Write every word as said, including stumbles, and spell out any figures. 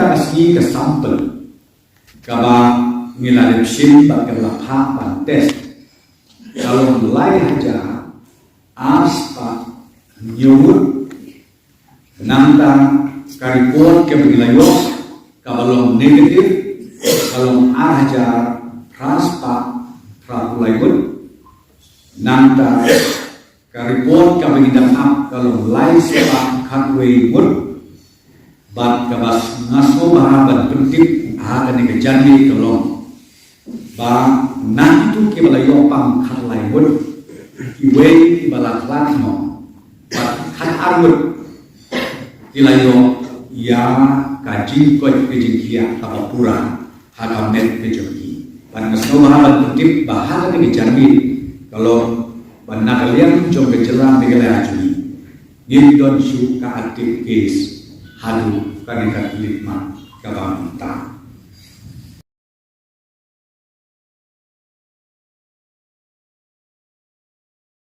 ka sngi ka sample kaba ngi la dep shim bad ka la phah ban test, ka long lai hajar ar spah hynñiew ngut. Nangta ka report kaba ngi la ïoh kaba long negative ka long ar hajar phra spah phra phew lai ngut. Nangta ka report kaba ngi dang ap ka long lai spah khatwei ngut. Bad kaba nga sngewbha ban pyntip ha kane ka janmiet ka long ba na kito kiba la ïoh pang khatlai ngut, kiwei kiba la khlad noh bad khatar ngut ki la ïoh ïa ka jingkoit ka jingkhiah kaba pura ha ka met ka jong ki. Bad nga sngewbha ban pyntip ba ha kane ka janmiet ka long ba na ka liang jong ka jylla Meghalaya jong ngi ngim don shuh ka active case haduh kane ka khyllipmat kaba ngi